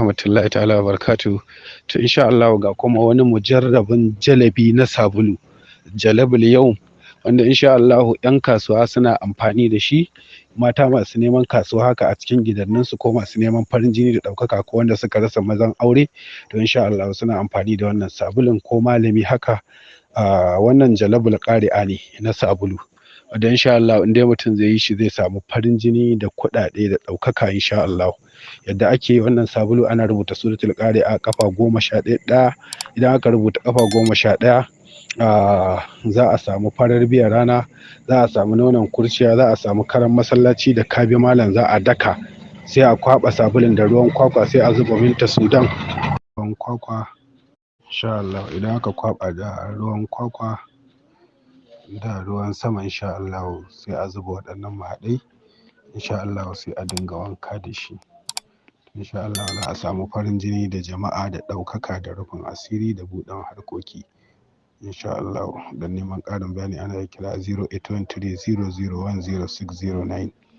Rahmatullahi ta'ala wa barakatuhu. To, insha Allah ga kuma wani mujarrabin jalabi na sabulu, jalabul yau, wanda insha Allah 'yan kasuwa suna amfani da shi, mata masu neman kasuwa haka a cikin gidanninsu, ko masu neman farin jini da ɗaukaka, ko wanda suka rasa mazan aure, to insha Allah suna amfani da wannan sabulun, ko malami haka. Wannan jalabul ƙari'a ne na sabulu wanda insha Allah in dai mutum zai yi shi, zai samu farin jini da kuɗaɗe da ɗaukaka insha Allah. Yadda ake yi wannan sabulu, ana rubuta suratul ƙari'a kafa 11 ɗaya. Idan aka rubuta kafa 11, za a samu farar biya rana, za a samu nonon kurciya, za a samu karan masallaci da kabi malam, za a daka, sai a kwaɓa sabulun da ruwan kwakwa, sai a zuba minta sudan, ruwan kwakwa insha Allah. Idan aka kwaɓa da ruwan kwakwa da ruwan sama, insha Allah sai a zuba waɗannan mahaɗai, insha Allah sai a dinga wanka da shi. Insha Allah za a samu farin jini da jama'a da ɗaukaka da rufin asiri da buɗin harkoki insha Allah. Don neman ƙarin bayani ana iya kira 08130010609.